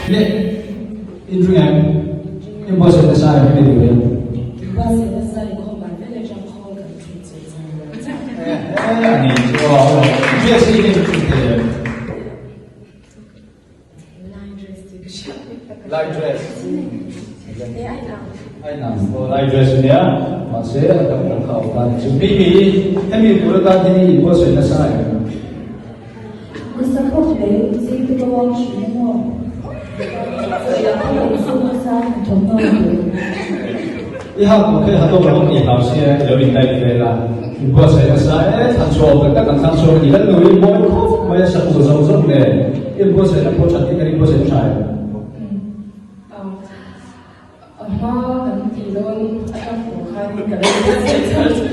Le in ring em? In buatsaih nasa em hemi tur hian? Buatsaih nasa i khawm an vek atang khawl kan thut chei chang lo. A ni chu aw. Dress hi enge thut thei em? Lai dress tih ka hriat vek tak a. Lai dress. E ai nang. Ai nang aw lai dress ania mahse a tam tak kha aw ta ni chu. Mimi hemi tur atan hian i inbuatsaih nasa em? Nasa khawp mai zing te ka uang thin em aw. Chawiah ka lo insum nasa thawmhnaw tur. I hak tur kha i ha tawk lo ang tih hlau sia i lo in type vel a, in buatsaih nasa e, thlan chhuah awm tak tak kan thlang chhuak a ni lal lo i mawi khawp mai a sakhaw zawng zawng nen in buatsaihna pawh that hi kan in buatsaih tha em? A hma kan tih dawn atang pawh khan ka lo buatsaih char char.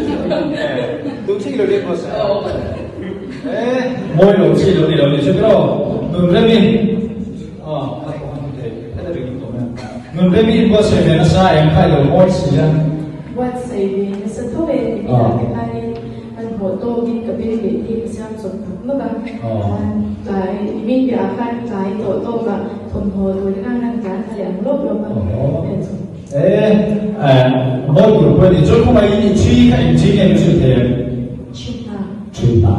Duh chi lo lian buatsaih a. Eh, mawi lo chi lo ni lo ni chu tiraw? Nun remi ah a thawh han thei heta ring in tawh mai a. Nun remi in buatsaih ve nasa em kha i lo mawi si a. Buatsaih ve nasa tho e ti mi ah te khanin hmanhmawh tawkin ka beng leh te ka siam chawp nawk nawk a. Tlai nimin piahah khan tlai tawh tawkah thawmhnaw tur te khan han tlan thla leh ang lawp lawp a. E, mawi tur pawh a ni. Chuan khawngaih i thi kha eng thi nge min hrilh thei em? Chhit hna. Chhit hna.